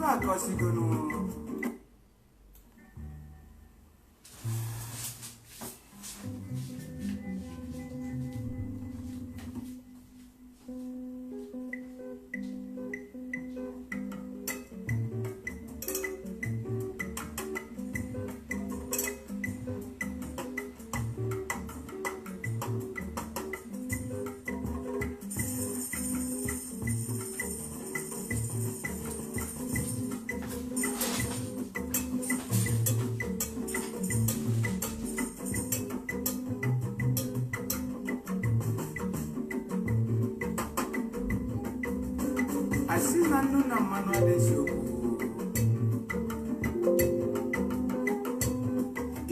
Akọsigonu. Asị na nnu na mmanụ adịghị okwu.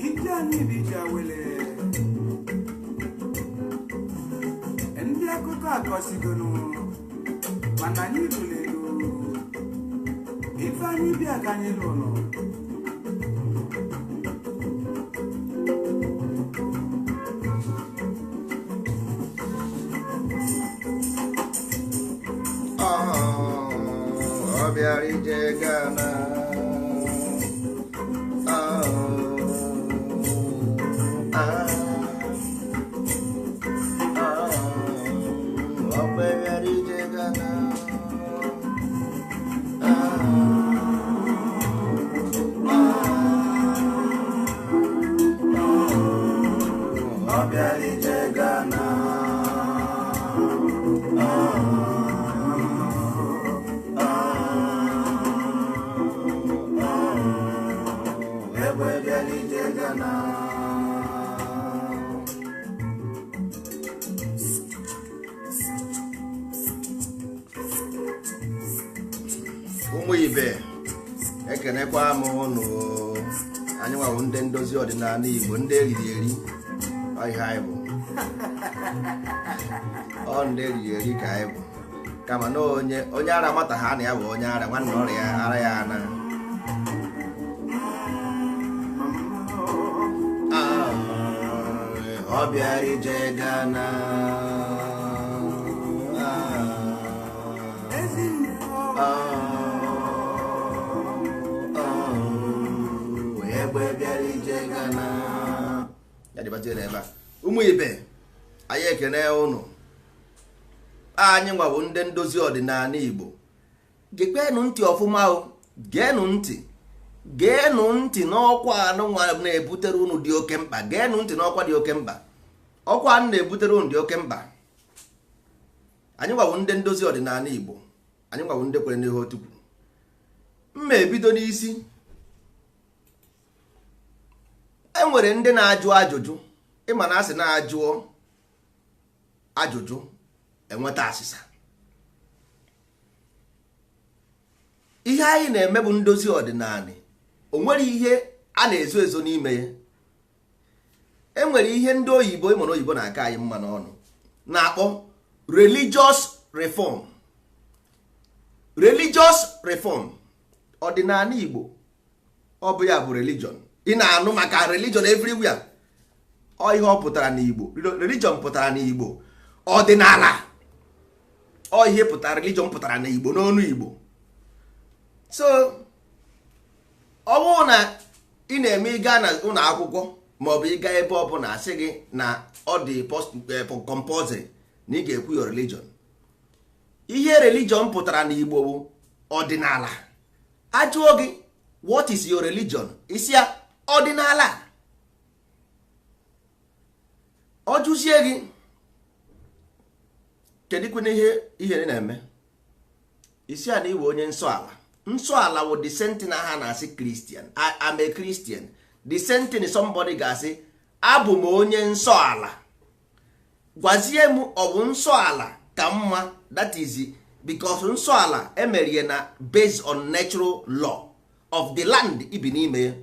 Ije anyị bụ ije awele. Ndị akụkọ akọsigonu, mana anyị lụrụ elu. Ife anyị bịa ka anyị lụrụ. Ọ bịara ije Ghana. Ọ bịara ije Ghana. Ọ bịara ije Ghana. Egbe bịara ije Ghana. Ụmụ ibe, ekenekwa m ụnụ. Anyị nwawo ndị ndozi ọdịnala Igbo, ndị eriri eri. Ọ ihe anyị bụ, ọ ndị eriri eri ka anyị bụ. Kama na onye onye ara mata ha na ya bụ onye ara nwanne ọrịa ya ara ya ana. Ọ bịara ije Ghana. Ezinne. Egbe bịara ije Ghana. Ya dịbazie n'ebe a. Ụmụ ibe, anyị ekene ụnụ. Anyị nwawo ndị ndozi ọdịnala Igbo. Gekwenụ ntị ọfụma o, geenụ ntị, geenụ ntị n'ọkwa anụnwa na-ebutere ụnụ dị oke mkpa. Geenụ ntị n'ọkwa dị oke mkpa, ọkwa anụ na-ebutere ụnụ dị oke mkpa. Anyị nwawo ndị ndozi ọdịnala Igbo, anyị nwawo ndị kwere n'ihe otu kwuru. Mma ebido n'isi. E nwere ndị na-ajụ ajụjụ. Ịma na asị na-ajụọ ajụjụ enweta asịsa. Ihe anyị na-eme bụ ndozi ọdịnala. O nwere ihe a na-ezo ezo n'ime ya. E nwere ihe ndị oyibo, ịmụ na oyibo na-aka anyị mma n'ọnụ, na-akpọ religious reform. Religious reform, ọdịnala Igbo, ọ bụ ya bụ religion. Ị na-anụ maka religion everywhere. Ọ ihe ọ pụtara n'Igbo, religion pụtara n'Igbo ọdịnala. Ọ ihe pụtara, religion pụtara n'Igbo, n'ọnụ Igbo. So ọ bụrụ na ị na-eme, ịga na ụlọ akwụkwọ maọbụ ịga ebe ọbụla, asị gị na ọ dị compulsory na ị ga-ekwu your religion. Ihe religion pụtara n'Igbo bụ ọdịnala. Ajụọ gị, "What is your religion?" Isi ya ọdịnala. Ọ jụzie gị, kedu kwena ihe ihe na-eme? Isi a na iwe onye nsọ ala. Nsọ ala wụ the same thing ha na-asị Christian. I am a Christian. The same thing somebody ga-asị, abụ m onye nsọ ala. Gwazie m, ọ bụ nsọ ala ka mma? That is because nsọ ala emerie na based on natural law of the land ibi n'ime ya,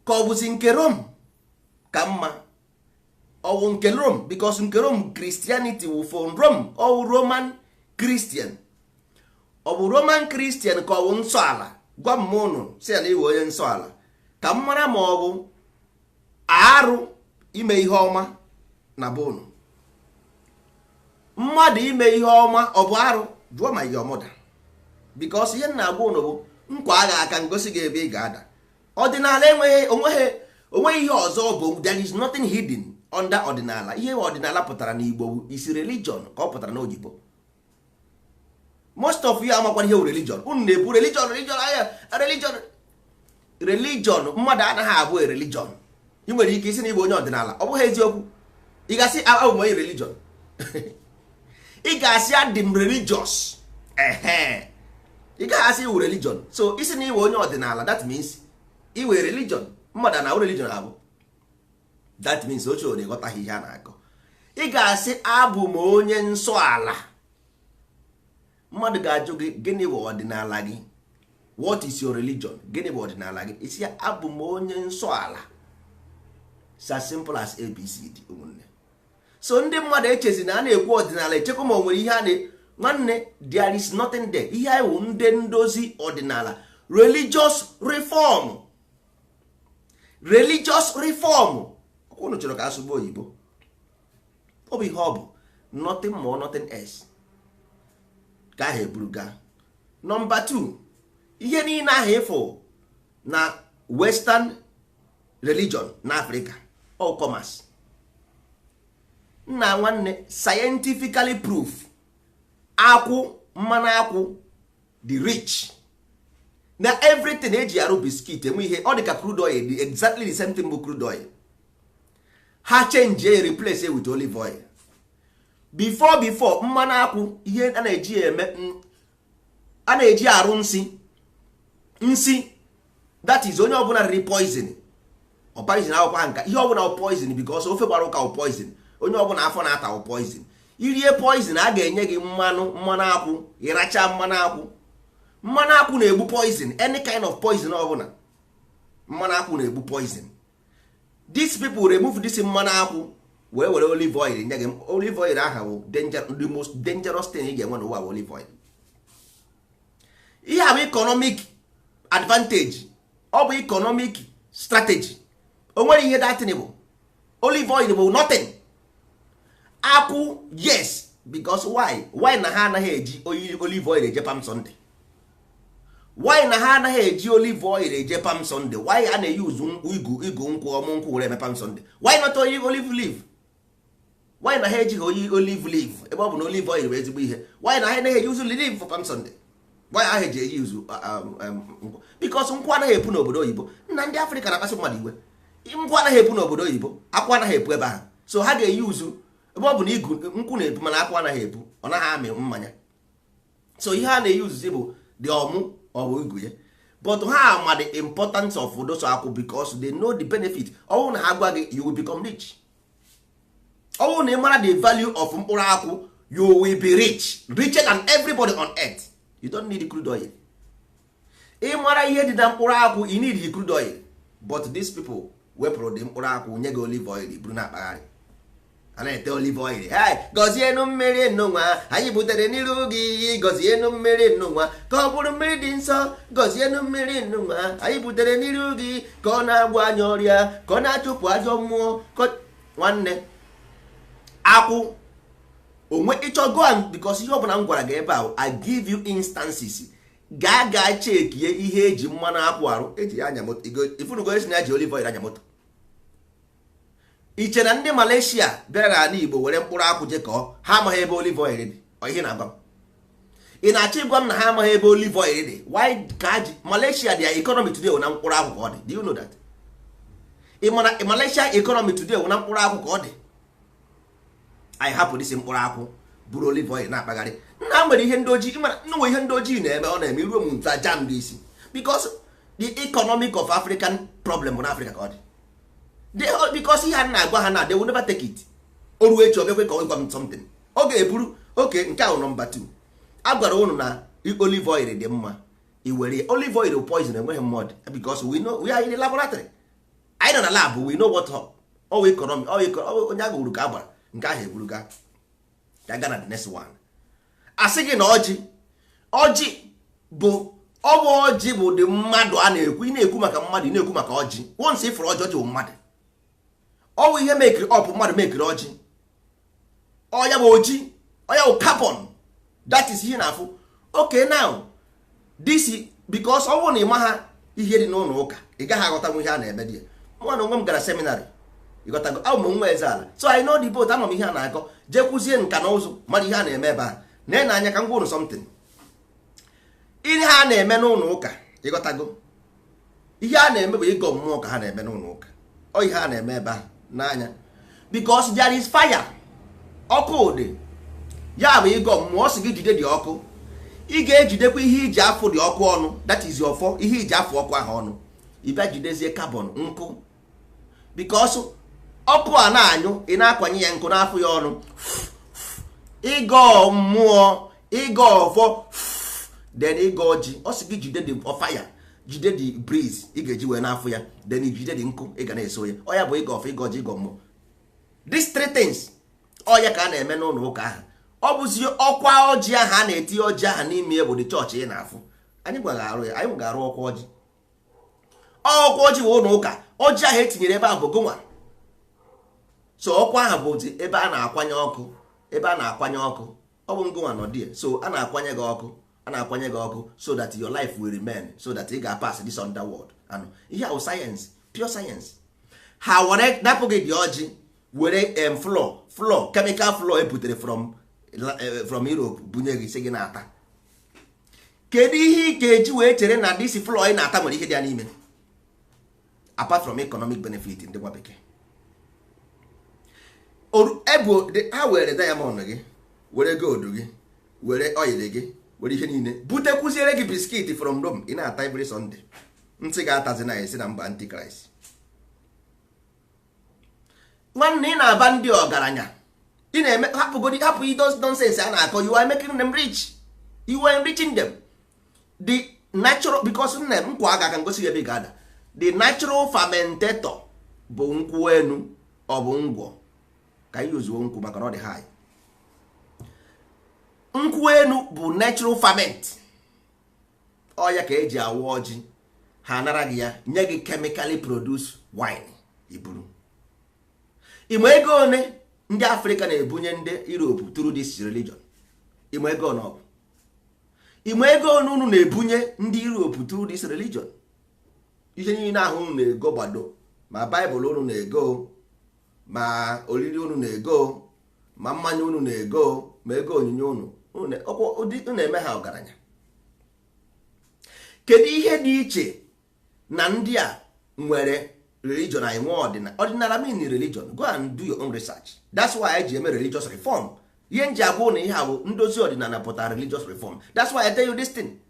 ka ọ bụzi nke Rome ka mma? Ọ bụ nke Rome, because nke Rome, Christianity wụ from Rome. Ọ bụ Roman Christian, ọ bụ Roman Christian ka ọ bụ nsọ ala? Gwa m ụnụ si ya na iwe onye nsọ ala ka m mara ma ọ bụ arụ ime ihe ọma na be ụnụ. Mmadụ ime ihe ọma, ọ bụ arụ? Jụọ ma your mother, because ihe m na-agwa ụnụ bụ Nkwa agha aka ngosi gị ebe ị ga-ada. Ọdịnala enweghị onweghị onweghị ihe ọzọ bụ, there is nothing hidden under ọdịnala. Ihe ọdịnala pụtara n'Igbo bụ isi religion ka ọ pụtara n'oyibo. Most of you amakwana ihe wụ religion. Unu na-ebu religion, religion anya religion, religion. Mmadụ anaghị abụ a religion. Ị nwere ike isi na ịbụ onye ọdịnala, ọ bụghị eziokwu. Ị ga-asị abụ m onye religion, ị ga-asị adị m religious. Ehe, ị gaghị asị iwu religion. So isi na iwe onye ọdịnala, that means iwe religion. Mmadụ na religion abụ, that means oche ore ghọtaghị ihe a na-akọ. Ị ga-asị abụ m onye nsọ ala. Mmadụ ga-ajụ gị, gịnị bụ ọdịnala gị? What is your religion? Gịnị bụ ọdịnala gị? Isi ya abụ m onye nsọ ala. It's as simple as ABCD, ụmụnne. So ndị mmadụ echezi na a na-ekwu ọdịnala, echekwa ma o nwere ihe a na nwanne. There is nothing there. Ihe anyị wụ ndị ndozi ọdịnala, religious reform, religious reform. Unu chọrọ ka asụgbo oyibo, ọ bụ ihe ọ bụ, nothing more, nothing else. Ka ahụ eburu gaa nọmba 2, ihe niile ahụ ịfụ na western religion na Africa, all commerce. Nna nwanne, scientifically proof, akwụ, mmanụ akwụ the rich na everything eji arụ biscuit, enwe ihe ọ dị ka crude oil dị exactly the same thing bụ crude oil. Ha change ya, replace with olive oil. Before mmanụ akwụ, ihe a na-eji eme, a na-eji arụ nsị, nsị, that is onye ọbụla riri poison, ọ poison akwụkwọ ha nka ihe ọbụla poison, because ofe gbara ụka poison, onye ọbụla afọ na-ata poison, irie poison, a ga-enye gị mmanụ, mmanụ akwụ, ịracha mmanụ akwụ. Mmanụ akwụ na-egbu poison, any kind of poison ọbụla, mmanụ akwụ na-egbu poison. These people remove this mmanụ akwụ wee were olive oil nye gị. Olive oil aha bụ danger, the most dangerous thing ị ga-enwe n'ụwa bụ olive oil. Ihe a bụ economic advantage, ọ bụ economic strategy. O nwere ihe datin bụ olive oil bụ nothing. Akwụ, yes, because why na ha anaghị eji olive oil eje Palm Sunday? Why na ha anaghị eji olive oil eje Palm Sunday? Why a na-eyuzu igu nkwụ, ọmụ nkwụ were eme Palm Sunday? Why not olive leaf? Why na ha ejighị oyi olive leaf, ebe ọ bụ na olive oil bụ ezigbo ihe? Why na ha anaghị eyuzu leaf for Palm Sunday? Why ahụ eji eji yuzu nkwụ? Because nkwụ anaghị epu n'obodo oyibo. Nna, ndị Afrịka na-akpasị mmadụ iwe. Nkwụ anaghị epu n'obodo oyibo, akwụ anaghị epu ebe ahụ, so ha ga-eyuzu, ebe ọ bụ na igu nkwụ na-epu mana akwụ anaghị epu, ọ naghị amị mmanya. So ihe a na-eyuzuzi bụ the ọmụ, ọ bụ igu ya. But ha ma the importance of those akwụ because they know the benefit. Ọ bụrụ na ha gwa gị, you will become rich. Ọ bụrụ na ị mara the value of mkpụrụ akwụ, you will be rich, richer than everybody on earth. You don't need crude oil. Ị mara ihe dị na mkpụrụ akwụ, you need crude oil. But these people wepụrụ dị mkpụrụ akwụ, nye gị olive oil, buru na-akpagharị, a na-ete olive oil. Hey, gọzienụ mmiri nnụnwa anyị butere n'iru gị, gọzienụ mmiri nnụnwa ka ọ bụrụ mmiri dị nsọ, gọzienụ mmiri nnụnwa anyị butere n'iru gị ka ọ na-agwọ anyị ọrịa, ka ọ na-achụpụ ajọ mmụọ. Nwanne, akwụ onwe ịchọ, go and, because ihe ọbụla m gwara gị ebe a, I give you instances. Gaa chekie ihe eji mmanụ akwụ arụ, eji ya anya moto. Ifunugo esi na ya ji olive oil anya moto. Iche na ndị Malaysia bịara n'ala Igbo were mkpụrụ akwụ jekọọ, ha amaghị ebe olive oil dị? Ọ ihe na-agwa m, ị na-achọ ịgwa m na ha amaghị ebe olive oil dị? Why ka ji Malaysia, their economy today wụ na mkpụrụ akwụ ka ọ dị? Do you know that? Ị mana Malaysia economy today wụ na mkpụrụ akwụ ka ọ dị? Anyị hapụ dịsị mkpụrụ akwụ, bụrụ olive oil na-akpagharị. Nna, nwere ihe ndị ojii mara nwe ihe ndị ojii na-eme, ọ na-eme iruo m nta jam dị isi, because the economic of African problem bụ na Africa ka ọ dị. Because ihe a na-agwa ha na they will never take it. O ruo echi, ọbịakwe ka ọ gwa m something ọ ga-eburu oke. Nke ahụ nọmba 2, a gwara unu na olive oil dị mma, i were olive oil poison, enweghị mmadụ, because we know we are in the laboratory. Anyị nọ na lab, we know what up. Ọ economy, ọ onye ahụ uru ka a gbara nke ahụ eburu gaa ya ga na the next one. Asị gị na ọjị, ọjị bụ, ọ bụ ọjị bụ dị mmadụ a na-ekwu. Ị na-ekwu maka mmadụ, ị na-ekwu maka ọjị. Once ịfụrụ ọjị, ọjị bụ mmadụ. Ọ bụ ihe mekiri ọpụ mmadụ, mekiri ọjị. Ọya bụ oji, ọya bụ carbon, that is ihe na-afụ. Okay, now This because ọ bụrụ na ị ma ha ihe dị n'ụlọ ụka, ị gaghị aghọtanwu ihe a na-eme dị ya. Nwa na onwe m gara seminary, ịghọtago? Abụ m nwa eze ala, so I know the both. Ama m ihe a na-akọ, jee kwụzie nka na ụzụ, mara ihe a na-eme ebe a. Na anya ka m gwa unu something, ihe a na-eme n'ụlọ ụka, ịghọtago? Ihe a na-eme bụ ịgọ mmụọ ka ha na-eme n'ụlọ ụka. Ọ ihe a na-eme ebe ahụ n'anya, because there is fire, ọkụ dị. Ya bụ ịgọ mmụọ. Ọ sị gị jide dị ọkụ, ị ga-ejidekwa ihe iji afụ dị ọkụ ọnụ, that is ọfọ. Ihe iji afụ ọkụ ahụ ọnụ, ị bịa jidezie carbon, nkụ, because ọkụ a na-anyụ, ị na-akwanye ya nkụ n'afọ ya ọnụ. Ịgọ mmụọ, ịgọ ọfọ, then ịgọ ọjị. Ọ sị gị jide the fire, jide the breeze ị ga-eji wee n'afọ ya, then jide the nkụ ị ga na-eso ya. Ọ ya bụ ịgọ ọfọ, ịgọ ọjị, ịgọ mmụọ. These three things, ọ ya ka a na-eme n'ụlọ ụka ahụ. Ọ bụzi ọkwa ọjị ahụ a na-etinye ọjị ahụ n'ime bụ the chọọchị ị na-afụ. Anyị gwara arụ ya, anyị ga-arụ ọkwa ọjị. Ọkwa ọjị bụ ụlọ ụka. Ọjị ahụ etinyere ebe ahụ bụ gụnwa. So ọkwa ahụ bụzi ebe a na-akwanye ọkụ, ebe a na-akwanye ọkụ. Ọ bụ ngụnwa nọ die. So a na-akwanye gị ọkụ, a na-akwanye gị ọkụ so that your life will remain, so that ị ga-pass this underworld. Anụ ihe ahụ, science, pure science. Ha were napụ gị dị ọjị, were em flour, chemical flour ebutere from Europe bunye gị, sị gị na-ata. Kedu ihe ị ga-eji wee chere na this flour ị na-ata nwere ihe dị ya n'ime, apart from economic benefit ndị nwa bekee? Ebu ha were diamond gị, were gold gị, were oil gị, were ihe niile, butekwuziere gị biscuit from Rome ị na-ata every Sunday. Ntị ga-atazi na esi na mba antichrist. Nwanne, ị na-aba ndị ọgaranya, ị na-eme hapụgodi, hapụ idos nonsense a na-akọ. You are making them rich, you are enriching them. The natural, because nne m nkwa aka ka ngosi gị ebe ị ga-ada. The natural fermentator bụ nkwụ enu, ọ bụ ngwọ ka anyị yuzuo nkwụ maka na ọ dị high. Nkwụ enu bụ natural ferment. Ọ ya ka eji awa ọjị. Ha anara gị ya, nye gị chemically produced wine iburu. Ịma ego one ndị Afrịka na-ebunye ndị Europe through this religion? Ịma ego one ọ bụ? Ịma ego one unu na-ebunye ndị Europe through this religion? Ihe niile ahụ unu na-ego gbado, ma Baịbụl unu na-ego, ma oriri unu na-ego, ma mmanya unu na-ego, ma ego onyinye unu, unu na-eme ha ọgaranya. Kedu ihe dị iche na ndị a nwere religion, anyị nwee ọdịnala? Ọdịnala mean religion. Go and do your own research. That's why anyị ji eme religious reform. Ihe nji agwa na ihe a bụ ndozi ọdịnala pụtara religious reform. That's why I tell you this thing.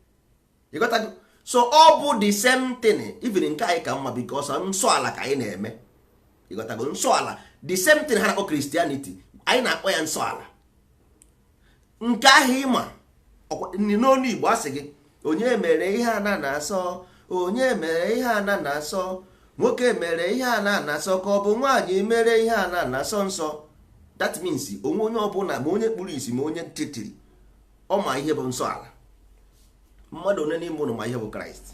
You got to. So ọ bụ the same thing, even nke anyị ka mma because nsọ ala ka anyị na-eme. Ịghọtago? Nsọ ala, the same thing ha na-akpọ Christianity, anyị na-akpọ ya nsọ ala. Nke ahụ ịma n'onu Igbo asị gị, onye mere ihe a na na-asọ? Onye mere ihe a na na-asọ? Nwoke mere ihe a na na-asọ, ka ọ bụ nwaanyị mere ihe a na na-asọ nsọ? That means onwe onye ọbụla, ma onye kpuru isi ma onye titiri, ọ ma ihe bụ nsọ ala. Mmadụ one n'ime ụnụ ma ihe bụ Kraịst?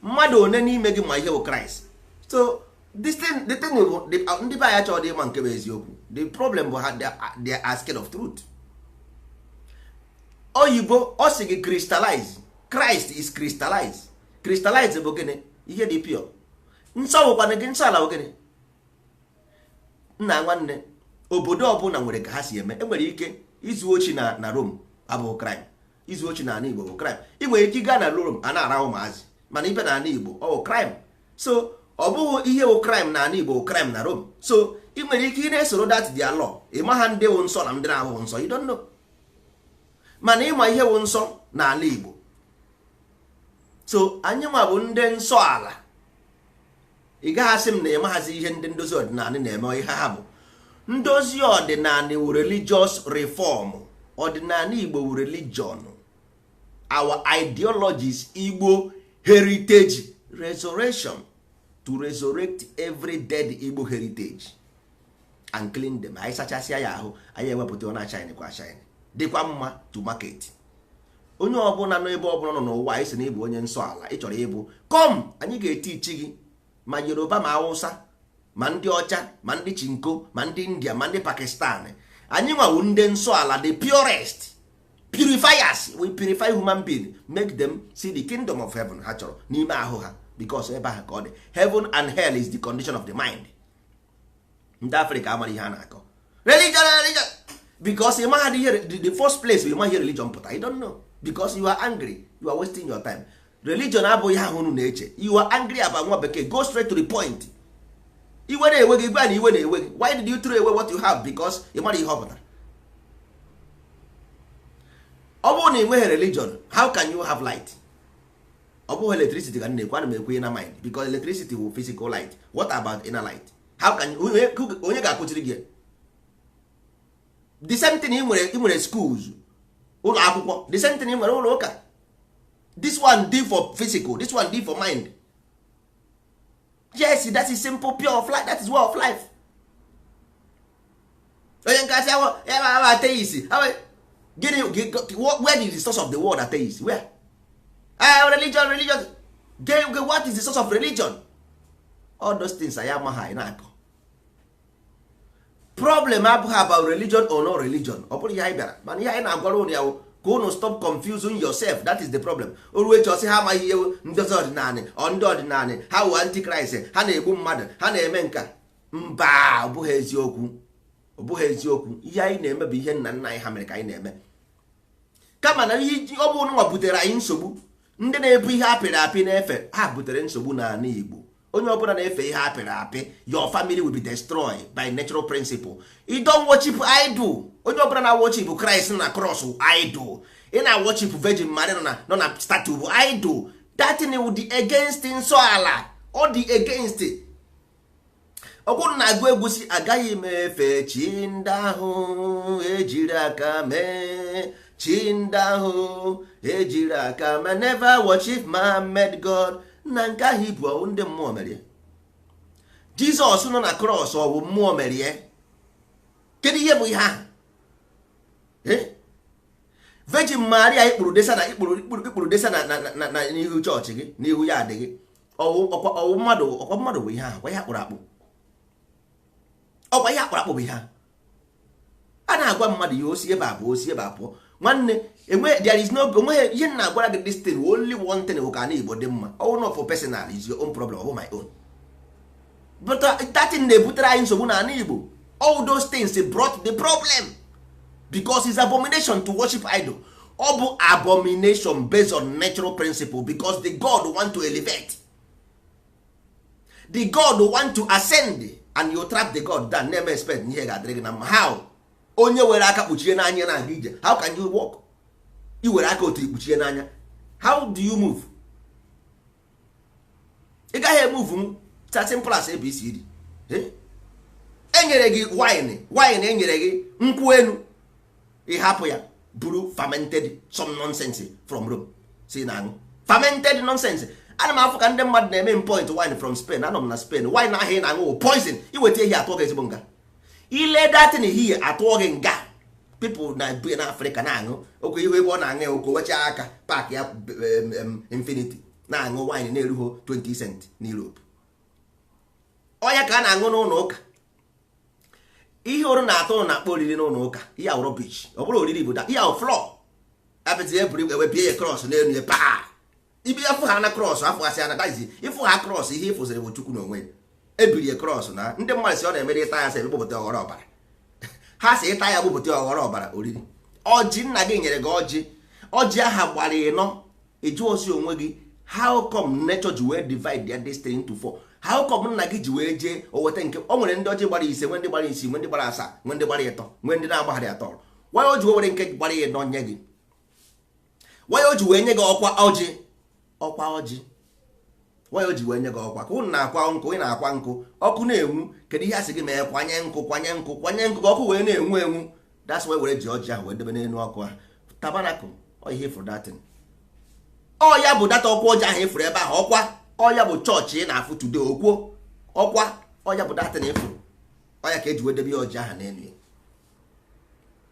Mmadụ one n'ime gị ma ihe bụ Kraịst? So this thing, the thing bụ ndị be anyị achọghị ịma nke bụ eziokwu. The problem bụ ha, they are scared of truth. Oyibo ọ sị gị crystallize. Christ is crystallize. Crystallize bụ gịnị? Ihe dị pure. Nsọ bụkwana gị, nsọ ala bụ gịnị? Nna nwanne, obodo ọbụla nwere ka ha si eme. Enwere ike izu ochi na Rome abụghị crime, izu ochi na ala Igbo bụ crime. Ị nwere ike ịga na Rome a na-ara ụmụazị, mana ibe na ala Igbo ọ bụ crime. So ọ bụghị ihe bụ crime na ala Igbo bụ crime na Rome. So ị nwere ike ị na-esoro that their law. Ị ma ha ndị wụ nsọ na ndị na-abụghị nsọ, you don't know. Mana ịma ihe wụ nsọ n'ala Igbo. So anyị nwa bụ ndị nsọ ala. Ị gaghị asị m na ịmaghazi ihe ndị ndozi ọdịnala na-eme. Ihe ha bụ ndozi ọdịnala wụ religious reform. Ọdịnala Igbo wụ religion. Our ideologies, Igbo heritage resurrection, to resurrect every dead Igbo heritage and clean them. Anyị sachasịa ya ahụ, anyị ewepụta, ọ na-achine kwa shine, dịkwa mma to market. Onye ọbụla nọ ebe ọbụla nọ n'ụwa, anyị sị na ịbụ onye nsọ ala, ị chọrọ ịbụ kom, anyị ga-eti ichi gị, ma Yoruba, ma Hausa, ma ndị ọcha, ma ndị Chinko, ma ndị India, ma ndị Pakistan. Anyị nwawu ndị nsọ ala, the purest. Purifiers, we purify human being, make them see the kingdom of heaven ha chọrọ n'ime ahụ ha, because ebe ahụ ka ọ dị. Heaven and hell is the condition of the mind. Ndị Afrịka amara ihe a na-akọ religion, religion, because ị maghị ihe the first place, ị maghị ihe religion pụta. You don't know because you are angry, you are wasting your time. Religion abụghị ihe ahụ unu na-eche. You are angry about nwa bekee. Go straight to the point. Iwe na-ewe gị, gwa na iwe na-ewe gị. Why did you throw away what you have? Because ị mara ihe ọ pụtara. Ọ bụrụ na ị nweghị religion, how can you have light? Ọ bụghị electricity ka m na-ekwu, ana m ekwu inner mind, because electricity will physical light. What about inner light? How can you, onye ga-akụziri gị the same thing? Ị nwere schools, ụlọ akwụkwọ, the same thing ị nwere ụlọ ụka. This one dị for physical, this one dị for mind. Yes, that is simple, pure of life. That is way of life. Onye nkasị awọ ya ma ama atheist, gịnị? Where is the source of the word atheist? Where? Ah, religion, religion. What is the source of religion? All those things anyị amaghị, anyị na-akọ. Problem abụghị about religion or no religion. Ọ bụrụ ihe anyị bịara, mana ihe anyị na-agwara ụnụ ya wụ ka unu stop confusing yourself. That is the problem. O ruo echi, ọsị ha amaghị ihe ndozi ọdịnala ọ ndị ọdịnala ha wụ antichrist, ha na-egbu mmadụ, ha na-eme nka. Mba, ọ bụghị eziokwu, ọ bụghị eziokwu. Ihe anyị na-eme bụ ihe nna nna anyị ha mere ka anyị na-eme. Kama na ihe ọ bụ nwa butere anyị nsogbu, ndị na-ebu ihe apịrị apị na-efe, ha butere nsogbu n'ala Igbo. Onye ọbụla na-efe ihe apịrị apị, your family will be destroyed by natural principle. You don't worship idol. Onye ọbụla na worship Christ na cross, idol. Ị na worship Virgin Mary nọ na statue bụ idol. That thing will be against nsọ ala, ọ dị against. Ọ bụrụ na agụ egwu si agaghị m efe chi ndị ahụ ejiri aka mee, chi ndị ahụ ejiri aka mee, never worship man made God. Na nke ahụ ibu ọwụ ndị mmụọ merie. Jizọs nọ na cross, ọ bụ mmụọ merie? Kedu ihe bụ ihe ahụ? Virgin Maria ikpuru desa na ikpuru desa na n'ihu chọọchị gị, n'ihu ya adịghị ọwụ mmadụ. Ọkwa mmadụ bụ ihe ahụ, ọkwa ihe akpụrụ akpụ, ọkwa ihe akpụrụ akpụ bụ ihe ahụ a na-agwa mmadụ. Ihe osi ebe a bụ osi ebe a pụọ. Nwanne, enwe there is no, onweghị ihe m na-agwara gị. This thing, only one thing bụ ka ana Igbo dị mma. Ọwụ not for personal, is your own problem, ọ bụ my own. But that thing na-ebutere anyị nsogbu n'ala Igbo. All those things brought the problem because it's abomination to worship idol. Ọ bụ abomination based on natural principle, because the God want to elevate, the God want to ascend, and you trap the God down, na-eme expect ihe ga-adịrị gị na mma. How? Onye were aka kpuchie n'anya na-aga ije, how can you walk? I were aka otu ikpuchie n'anya, how do you move? Ị gaghị emove m. Simple as ABCD. Enyere gị wine, wine enyere gị nkwụ elu, ịhapụ ya buru fermented some nonsense from Rome si na aṅụ fermented nonsense. Ana m afụ ka ndị mmadụ na-eme import wine from Spain. Anọ m na Spain. Wine ahụ ị na-aṅụ wụ poison. Iweta ehi, atụọ gị ezigbo nga. Ile datin ehihie, atụọ gị nga. People na bi na Afrịka na-aṅụ okwe ihu ebe ọ na-aṅụ ya, oko wechaa aka pak ya infinity na-aṅụ wine na-erughị 20 cent na Europe. Ọya ka a na-aṅụ n'ụlọ ụka. Ihe ụrụ na-atụ ụnụ na-akpọ oriri n'ụlọ ụka, ihe awụrụ beach. Ọ bụrụ oriri bụ da ihe ahụ flọ apịtị eburu ewebie ya cross n'elu ya paa ibi afụ ha na cross, afụ asị na daizi ịfụ ha cross. Ihe ịfụziri bụ Chukwu n'onwe ya ebiri ya cross na ndị mmadụ si ọ na-emere ịta ya sị ebupụta ọghọrọ ọbara ha si ịta ya gbupụta ọghọrọ ọbara. Oriri ọjị, nna gị nyere gị ọjị, ọjị aha gbara ịnọ. Ịjụ osi onwe gị, how come nature ji wee divide their destiny into four? How come nna gị ji wee jee o weta nke o nwere ndị ọjị gbara 5, nwee ndị gbara 6, nwee ndị gbara 7, nwee ndị gbara 3, nwee ndị na-agbagharị atọ? Why o ji wee were nke gbara 4 nye gị? Why o ji wee nye gị ọkwa ọjị, ọkwa ọjị? Why o ji wee nye gị ọkwa ka unu na-akwa nkụ? Ị na-akwa nkụ, ọkụ na-enwu. Kedu ihe a sị gị mee? Kwanye nkụ, kwanye nkụ, kwanye nkụ ka ọkụ wee na-enwu enwu. That's why were ji ọjị ahụ wee debe n'elu ọkụ ahụ, tabernacle. Ọ ihe ifuru datin, ọ ya bụ data ọkwa ọjị ahụ ifuru ebe ahụ. Ọkwa ọ ya bụ chọọchị ị na-afụ today. Okwuo ọkwa ọ ya bụ datin ifuru, ọ ya ka eji wee debe ya ọjị ahụ n'elu ya.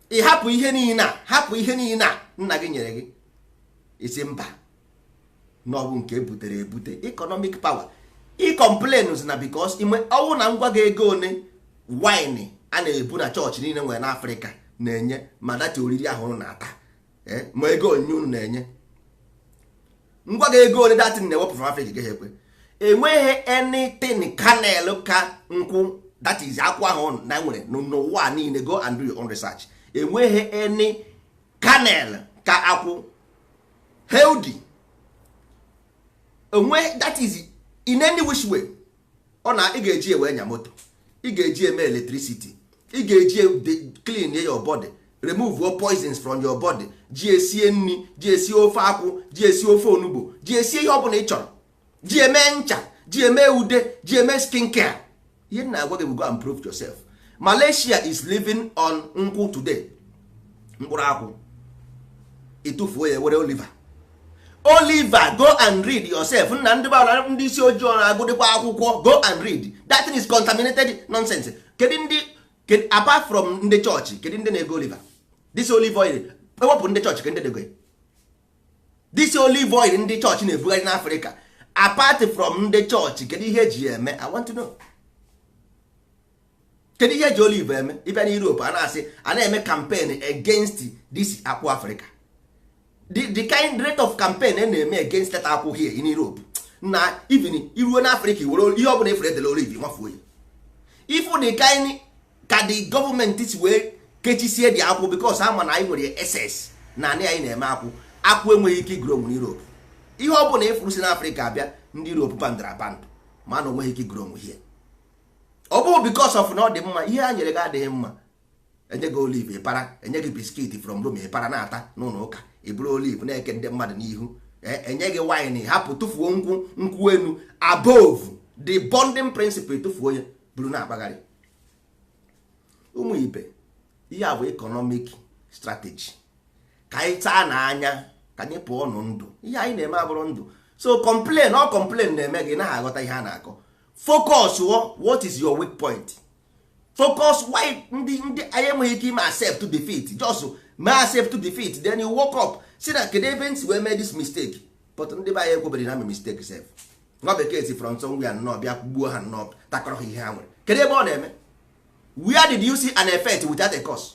Ị hapụ ihe niile a, hapụ ihe niile a nna gị nyere gị, isi mba na ọ bụ nke ebutere ebute, economic power. Ị complain na because ime ọnwụ na ngwa gị ego one wine a na-ebu na chọọchị niile nwere n'Afrịka na-enye ma data oriri ahụ na-ata. Ma ego onyinye unu na-enye, ngwa gị, ego ole datin na-ewepụ from Africa gaghị ekwe. Enweghị anything kernel ka nkwụ, that is akwụ ahụ na nwere n'ụwa niile. Go and do your own research. Enweghị any kernel ka akwụ healthy onwe, that is in any which way. Ọ na ị ga-eji ewe nya moto, ị ga-eji eme electricity, ị ga-eji clean your body, remove all poisons from your body, ji esie nri, ji esi ofe akwụ, ji esi ofe onugbo, ji esie ihe ọbụla ị chọrọ, ji eme ncha, ji eme ude, ji eme skin care. Ihe na-agwa gị bụ go and prove yourself. Malaysia is living on nkwụ today, mkpụrụ akwụ. Ịtụfuo ya, were oliver. Oliver, go and read yourself. Nna, ndị bara ndị isi ojii na-agụdịkwa akwụkwọ. Go and read. That thing is contaminated nonsense. Kedu ndị, apart from ndị chọọchị, kedu ndị na-ego oliver, this olive oil? Ewepụ ndị chọọchị, kedu ndị na-ego this olive oil ndị chọọchị na-ebugharị n'Africa? Apart from ndị chọọchị, kedu ihe eji ya eme? I want to know, kedu ihe eji olive eme? Ịbịa na Europe, a na-asị a na-eme campaign against this akwụ Africa. The kind rate of campaign a na-eme against that akwụ here in Europe, na even iruo n'Africa, were ihe ọbụla efere edele olive nwafuo ya. Ifu the kind ka the gọọmenti si wee kechisie dị akwụ, because ama na anyị nwere excess na anị anyị na-eme akwụ. Akwụ enweghị ike igrow n'Europe. Ihe ọbụla ịfụrụ si n'Africa abịa, ndị Europe bandara abandụ, ma na onweghị ike igrow here. Ọ bụghị because of na ọ dị mma. Ihe a nyere gị adịghị mma. Enye gị olive, ịpara. Enye gị biscuit from Rome, ịpara na-ata n'ụlọ ụka. Iburu olive na-eke ndị mmadụ n'ihu. Enye gị wine, hapụ, tụfuo nkwụ, nkwụ enu above the bonding principle, tụfuo ya, buru na-akpagharị. Ụmụ ibe, ihe a bụ economic strategy. Ka anyị taa n'anya, ka anyị pụọ nụ ndụ. Ihe anyị na-eme abụrụ ndụ. So complain, ọ complain na-eme gị naghị aghọta ihe a na-akọ. Focus, what is your weak point? Focus. Why ndị anyị enweghị ike ime accept defeat? Just mee accept defeat, then you woke up, si na kedu ebe nsi wee mee this mistake? But ndị be anyị ekwebere na mistake sef. Nwa bekee si from somewhere nnọọ bịa gbuo ha nnọọ, takọrọ ha ihe ha nwere. Kedu ebe ọ na-eme? Where did you see an effect without a cause?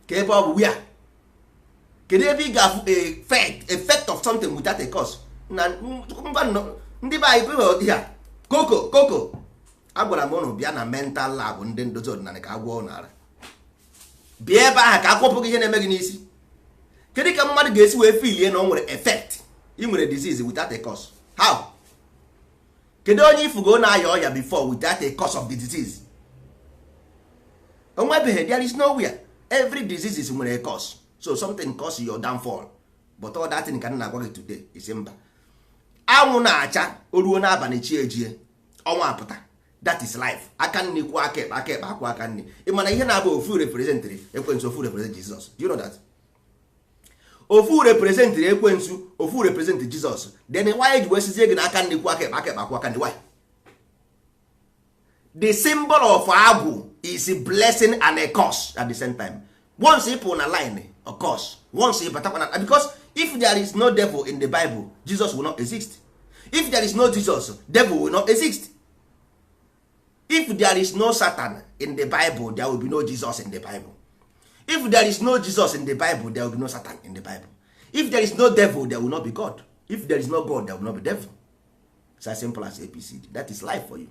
Ka ebe ọ bụ, where, kedu ebe ị ga-afụ effect of something without a cause? Na ngwa, ndị be anyị kweghị ihe a. Koko koko, agwara m ụnụ bịa na mental lab ndị ndozi ọdịnala ka agwọ ụnụ ara. Bịa ebe ahụ ka akwọpụ gị ihe na-eme gị n'isi. Kedu ka mmadụ ga-esi wee filie na ọ nwere effect, ị nwere disease without a cause? How? Kedu onye ifugo na-aya ọya before without a cause of the disease? Onwebeghị. There is nowhere. Every disease is nwere a cause, so something cause your downfall. But all that thing ka m na-agwa gị today is mba. Anwụ na-acha, o ruo n'abalị, chi ejie, ọnwa apụta. That is life. Aka nri kwụ aka ekpe, aka ekpe akwụ aka nri. Ị mana ihe na-abụ ofu representịrị ekwensu, ofu represent Jesus. Do you know that ofu representịrị ekwensu, ofu represent Jesus? Then why ji wee sizie gị na aka nri kwụ aka ekpe, aka ekpe akwụ aka nri? Why? The symbol of agwụ is a blessing and a curse at the same time. Once ị pụ na line, a curse. Once ị batakwa na, because if there is no devil in the Bible, Jesus will not exist. If there is no Jesus, devil will not exist. If there is no Satan in the Bible, there will be no Jesus in the Bible. If there is no Jesus in the Bible, there will be no Satan in the Bible. If there is no devil, there will not be God. If there is no God, there will not be devil. It's as simple as ABCD. That is life for you.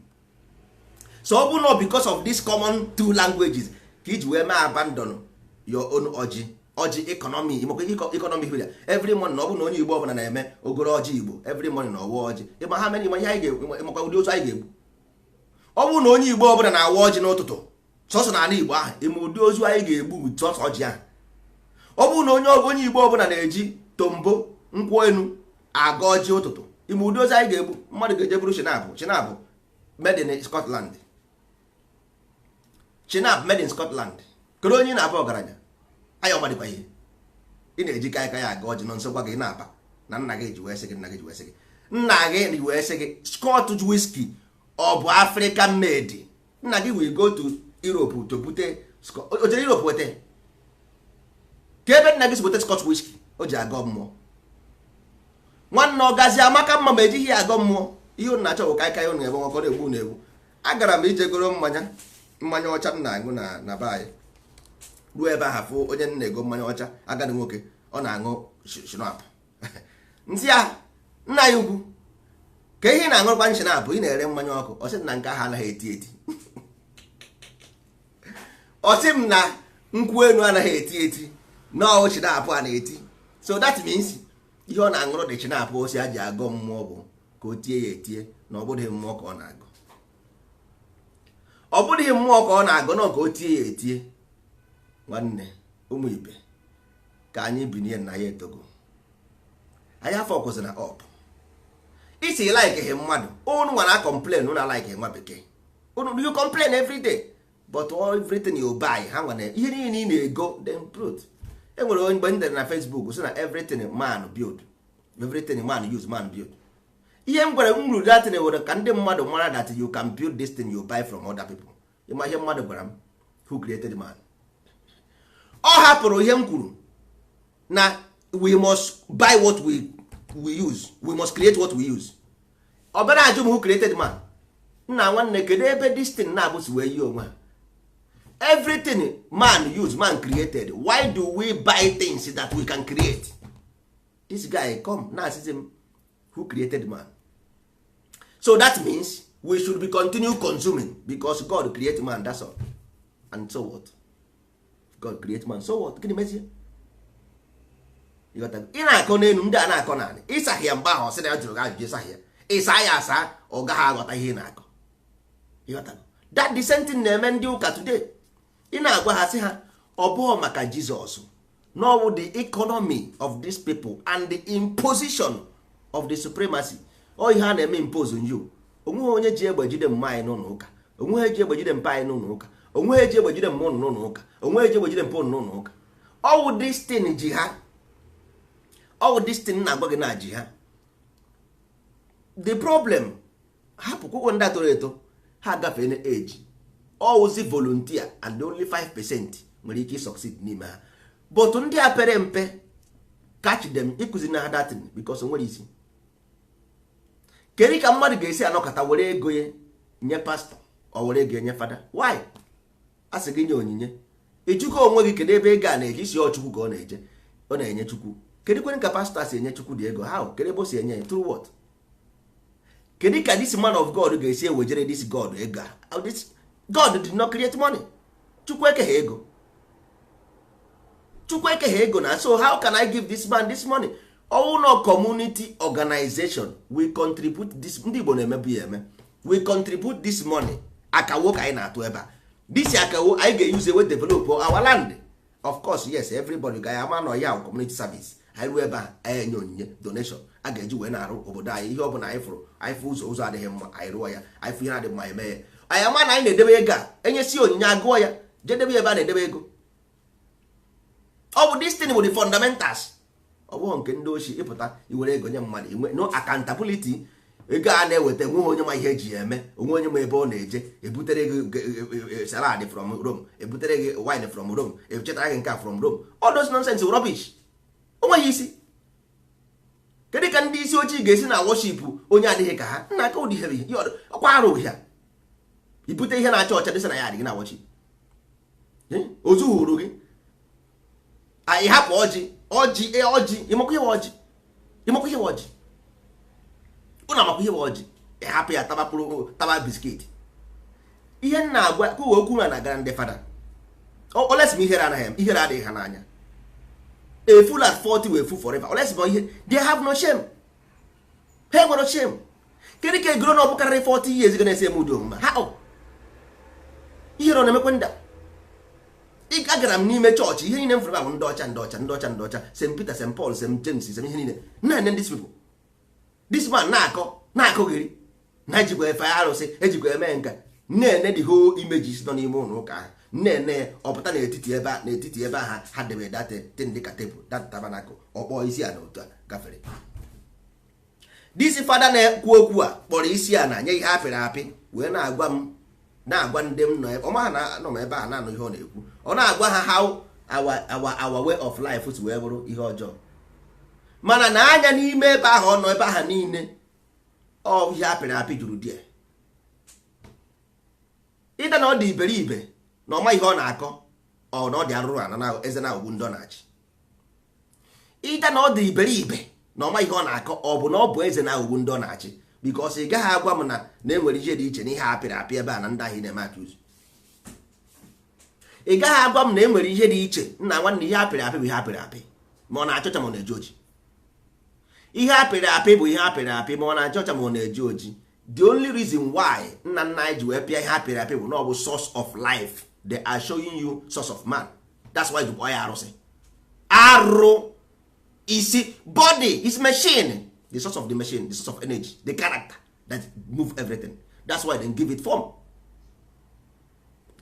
So ọ bụ not because of this common two languages ka iji wee mee abandon your own ọjị. Ọjị economy, economy here every morning. Na ọ bụ na onye Igbo ọbụla na-eme ogoro ọjị Igbo every morning na ọwa ọjị, ịma ha mere, ịma ihe anyị ga, ịmakwa ụdị otu anyị ga-egbu. Ọ bụrụ na onye Igbo ọbụla na-awa ọjị n'ụtụtụ sọsọ n'ala Igbo ahụ, ịma ụdị ozu anyị ga-egbu sọsọ ọjị ahụ. Ọ bụrụ na onye Igbo ọbụla na-eji tombo, nkwụ enu aga ọjị ụtụtụ, ịma ụdị ozu anyị ga-egbu. Mmadụ ga-eje buru schnapps. Schnapps made in Scotland, schnapps made in Scotland. Kedu onye ị na-abụ ọgaranya anya ọmadịkwa ihe ị na-eji ka aka ya aga ọjị nọ nso gwa gị na-aba na nna gị ji wee sị gị, nna gị ji wee sị gị, nna gị ji wee sị gị Scotch whisky ọ bụ African made. Nna gị will go to Europe to bute. O jere Europe weta ka ebe nna gị si weta Scotch whisky o ji agọ mmụọ. Nwanne, ọgazi amaka mma ma ejighị ya agọ mmụọ. Ihe unu na-achọ bụ kaikai. Unu ebe nwakọrọ egbu na egbu. Agara m ije goro mmanya, mmanya ọcha m na-aṅụ na be anyị. Ruo ebe ahụ, fụ onye m na-ego mmanya ọcha, agadi nwoke. Ọ na-aṅụ schnapps. Nsị ya, nna ya ukwu, ka ihe ị na-aṅụrụkwa schnapps, ị na-ere mmanya ọkụ. Ọ sị m na nke ahụ anaghị eti eti. Ọ sị m na nkwụ enu anaghị eti eti, na ọ schnapps a na-eti. So that means ihe ọ na-aṅụrụ dị schnapps osi a ji agọ mmụọ bụ ka o tie ya etie, na ọ bụghị mmụọ ka ọ na-agọ, ọ bụghị mmụọ ka ọ na-agọ, na ka o tie ya etie. Nwanne, ụmụ ibe, ka anyị binye na ya etogo anyị afọ kwụsị na up isi like mmadụ. Unu nwa na complain, unu like nwa bekee. Unu, you complain every day, but everything you buy, ha nwa ihe niile ị na-ego them put. E nwere onye mgbe m dere na Facebook sị na everything man build, everything man use, man build. Ihe m gwara m ruru datin were ka ndị mmadụ mara that you can build this thing you buy from other people. Ịma ihe mmadụ gwara m? Who created man? Ọ hapụrụ ihe m kwuru na we must buy what we use, we must create what we use. Ọ bịara ajụ m, who created man? Nna nwanne, kedu ebe this thing na-abụ si wee yi onwe ha? Everything man use, man created. Why do we buy things that we can create? This guy come na asịsị m, who created man? So that means we should be continue consuming because God create man, that's all. And so what? God create man, so what? Gịnị mezie? Ị na-akọ n'elu, ndị a na-akọ naanị ịsaghị ya. Mgbe ahụ ọ sị na ya jụrụ gị ajụjụ, ịsaghị ya, ịsa ya asa, ọ gaghị aghọta ihe ị na-akọ. Ịghọtago? That the same thing na-eme ndị ụka today. Ị na-agwa ha, sị ha ọ bụghị maka Jizọs, no, the economy of these people and the imposition of the supremacy, ọ ihe a na-eme impose on you. Onweghị onye ji egbe jide mma anyị n'ụlọ ụka, onweghị ji egbe jide mpa anyị n'ụlọ ụka, onweghị ji egbe jide mma ụnụ n'ụlọ ụka, onweghị ji egbe jide mpa ụnụ n'ụlọ ụka. Ọwụ this thing ji ha, ọwụ this thing na-agwa gị na ji ha. The problem, hapụ kwụkwọ ndị a toro eto, ha gafee na age, ọwụzi volunteer, and only 5% nwere ike succeed n'ime ha. But ndị a pere mpe, catch them ịkụzi na ha datin because o nwere isi. Kedu ka mmadụ ga-esi anọkọta were ego ya nye pastọ, ọ were ego nye fada? Why? A sị gị nye onyinye, ịjụkọ onwe gị, kedu ebe ego a na-eje? Isi ọ Chukwu ka ọ na-eje, ọ na-enye Chukwu. Kedu kwere ka pastọ a si enye Chukwu dị ego? How? Kedu ebe o si enye ya? Through what? Kedu ka this man of God ga-esi ewejere this God ego a? This God did not create money. Chukwu ekeghị ego, Chukwu ekeghị ego na. So how can I give this man this money? Ọwụ no community organization, we contribute this. Ndị Igbo na-emebu ya eme. We contribute this money, akawo ka anyị na-atụ ebe a. This akawo anyị ga-use we develop our land. Of course, yes, everybody ga ama nọ ya community service. Anyị ruo ebe a, anyị enye onyinye, donation a ga-eji wee na-arụ obodo anyị. Ihe ọ bụla anyị fụrụ, anyị fụ ụzọ, ụzọ adịghị mma, anyị rụọ ya. Anyị fụ ihe adị mma, eme ya. Anyị ama na anyị na-edebe ego a, enyesi onyinye, agụọ ya, jedebe ya ebe a na-edebe ego. Ọ bụ this thing bụ the fundamentals. Ọ bụghị nke ndị ochie ịpụta iwere ego nye mmadụ inwe no accountability. Ego a na-eweta, enweghị onye ma ihe eji ya eme, onwe onye ma ebe ọ na-eje. Ebutere gị salad from Rome, ebutere gị wine from Rome, echetara gị nke a from Rome. All those nonsense, rubbish, o nweghị isi. Kedu ka ndị isi ojii ga-esi na worship onye adịghị ka ha? Nna aka ụdị ihe ọkwa arụ ha, ibute ihe na-acha ọcha dịsa na ya adịghị na worship ozu hụrụ gị. Anyị hapụ ọjị, ọjị, ọjị. Ịmakwa ihe ọjị? Ịmakwa ihe ọjị? Ụnụ amakwa ihe ọjị? Ịhapụ ya, taba mkpụrụ, taba biscuit. Ihe m na-agwa ka uwe okwu na na-agara ndị fada, olesi m ihere anaghị, ihere adịghị ha n'anya. A fool at 40 wee fool forever. Olesi m ihe, they have no shame, ha nwere shame. Kedu ka egoro na ọ bụ karịrị 40 years ga na-ese eme ụdị omume ha? Ọ ihere ọ na-emekwe nda. Agara m n'ime chọọchị, ihe niile m fụrụ bụ ndị ọcha, ndị ọcha, ndị ọcha, ndị ọcha. St Peter, St Paul, St James, St ihe niile na-ene. These people, this man na-akọ na-akọghịrị na ejikwa efe arụsị, ejikwa eme nka, na-ene the whole images nọ n'ime ụlọ ụka ahụ, na-ene ọpụta n'etiti ebe a, n'etiti ebe ahụ ha debe that thing dịka tebụl, that tabernacle, ọkpọ isi a na otu a gafere. This fada na-ekwu okwu a kpọrọ isi a na nye ihe apịrị apị wee na-agwa m, na-agwa ndị m nọ ọma na anọ m ebe a na-anụ ihe ọ na-ekwu. Ọ na-agwa ha how our way of life si wee bụrụ ihe ọjọọ. Mana na anya n'ime ebe ahụ ọ nọ, ebe ahụ niile ọ ihe apịrị apị juru die. Ịda na ọ dị iberibe na ọma ihe ọ na-akọ, ọ na ọ dị arụrụ ana na eze na ogbu ndị ọ na-achị. Ịda na ọ dị iberibe na ọma ihe ọ na-akọ, ọ bụ na ọ bụ eze na-aghọgbu ndị ọ na-achị, because ị gaghị agwa m na enwere ihe dị iche n'ihe apịrị apị ebe a na ndị ahụ ị na-eme accuse. Ị gaghị agwa m na enwere ihe dị iche. Nna nwanne, ihe apịrị apị bụ ihe apịrị apị, ma ọ na-achọcha ma ọ na-eji oji. Ihe apịrị apị bụ ihe apịrị apị, ma ọ na-acha ọcha ma ọ na-eji oji. The only reason why nna nna anyị ji wee pịa ihe apịrị apị bụ na ọ bụ source of life. They are showing you source of man. That's why you kpọọ ya arụsị. Arụ isi, body is machine, the source of the machine, the source of energy, the character that move everything. That's why they give it form.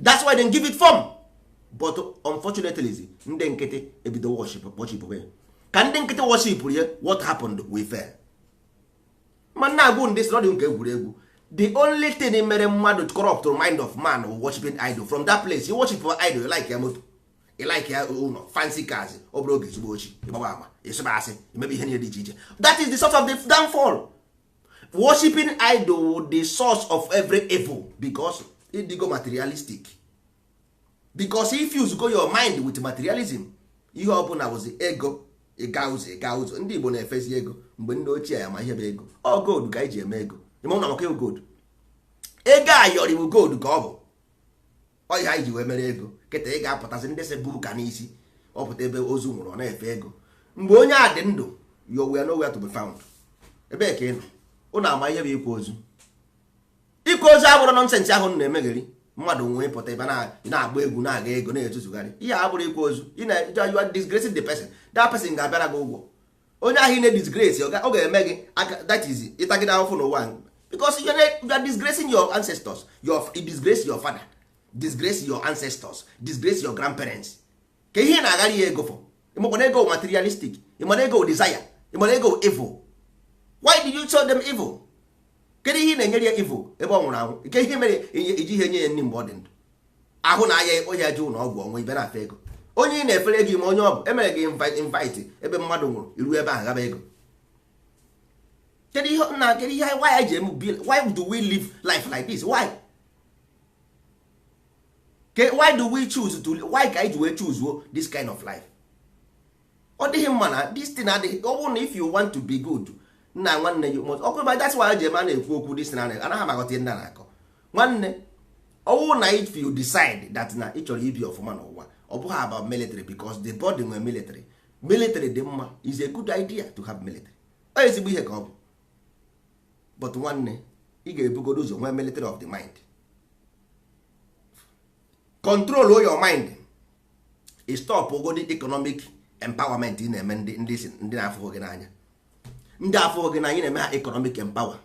That's why they give it form. But unfortunately, ndị nkịtị ebido worship ya. Ka ndị nkịtị worship ya, what happened? We fail. Ma nna agwụ ndị sị na ọ dị nke egwuregwu. The only thing mere mmadụ corrupt the mind of man, worshiping idol. From that place you worship for idol, you like ya moto, you like ya ụlọ, fancy cars. Ọ bụrụ oge ezigbo ochi, ịgbawa ama, ịsụba asị, imebe ihe niile dị iche iche. That is the source of the downfall. Worshiping idol, the source of every evil, because ịdịgo materialistic, because if you go your mind with materialism, ihe ọbụla bụzi ego. Ịga ụzọ, ịga ụzọ. Ndị Igbo na-efezi ego mgbe ndị ochie ya ma ihe bụ ego. Ọ gold ka anyị ji eme ego. Ịma na maka gold, ego ayọrị bụ gold ka ọ bụ. Ọ ihe anyị ji wee mere ego. Kịta ị ga-apụtasị ndị sị buru ka n'isi ọ pụta ebe ozu nwụrụ, ọ na-efe ego. Mgbe onye a dị ndụ, you were nowhere to be found. Ebee ka ị nọ? Ụnụ ama ihe bụ ikwa ozu? Ikwa ozu abụrụ nonsense ahụ na-emegheri mmadụ nwee pụta ebe na-agba egwu, na-aga ego, na-etuzugharị. Ihe a bụrụ ikwa ozu. You are disgracing the person. That person ga-abịara gị ụgwọ. Onye ahụ ị na-disgrace, ọ ga-eme gị aka. That is ịtagide ahụhụ n'ụwa, because you are disgracing your ancestors. You disgrace your father, disgrace your ancestors, disgrace your grandparents. Ka ihe na-aghara ya ego for? Ịmakwana ego materialistic, ịmana ego desire, ịmana ego evil. Why did you show them evil? Kedu ihe ị na-enyere ya evil ebe ọ nwụrụ anwụ? Nke ihe mere iji ihe nye ya nri mgbe ọ dị ndụ, ahụ na aya onye ji ụlọ ọgwụ ọnwa ibe na-afe ego. Onye ị na-efere ego ime, onye ọ bụ emere gị invite ebe mmadụ nwụrụ, iru ebe ahụ gaba ego. Kedu ihe na kedu ihe? Why ji eme? Why do we live life like this? Why? Why do we choose to, why ka anyị ji wee choose this kind of life? Ọ dịghị mma na this thing adịghị. Ọ bụrụ na if you want to be good, nna nwanne, you must ọkụ. That's why ji eme a na-ekwu okwu this thing. Anaghị m aghọta ihe ndị a na-akọ. Nwanne, ọwụ na if you decide that na ị chọrọ ibi ọfụma n'ụwa, ọ bụghị about military, because the body nwere military. Military dị mma, is a good idea to have military. Ọ ezigbo ihe ka ọ bụ. But nwanne, ị ga-ebugodo ụzọ nwee military of the mind. Control your mind, stop ogodi economic empowerment. Ị na-eme ndị na-afụghị gị n'anya, ndị afụghị gị n'anya, ị na-eme ha economic empower.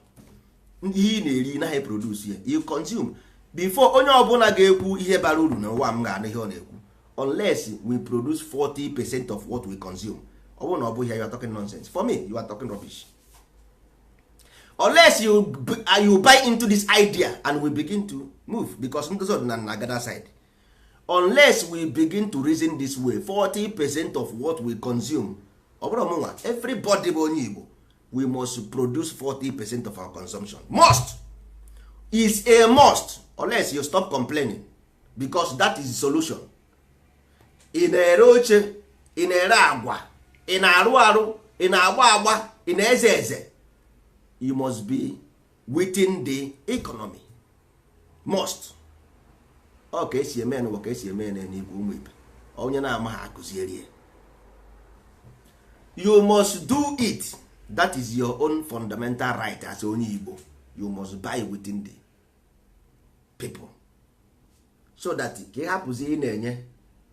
Ihe ị na-eri, naghị produce ya, you consume. Before onye ọbụla ga-ekwu ihe bara uru n'ụwa, m ga-anụ ihe ọ na-ekwu, unless we produce 40% of what we consume. Ọ bụrụ na ọ bụghị ya, you are talking nonsense. For me, you are talking rubbish unless you buy into this idea and we begin to move, because ndozi ọdịnala na agada side. Unless we begin to reason this way, 40% of what we consume, ọ bụrụ mụnwa, everybody bụ onye Igbo, we must produce 40% of our consumption. Must is a must, unless you stop complaining, because that is the solution. Ị na-ere oche, ị na-ere agwa, ị na-arụ arụ, ị na-agba agba, ị na-eze eze, you must be within the economy. Must. Ọ ka esi eme n'ụwa, ka esi eme n'eluigwe. Ụmụ ibe, onye na-ama ha akụzieri ya. You must do it. That is your own fundamental right as onye Igbo. You must buy within the people so that ka ị hapụzi ị na-enye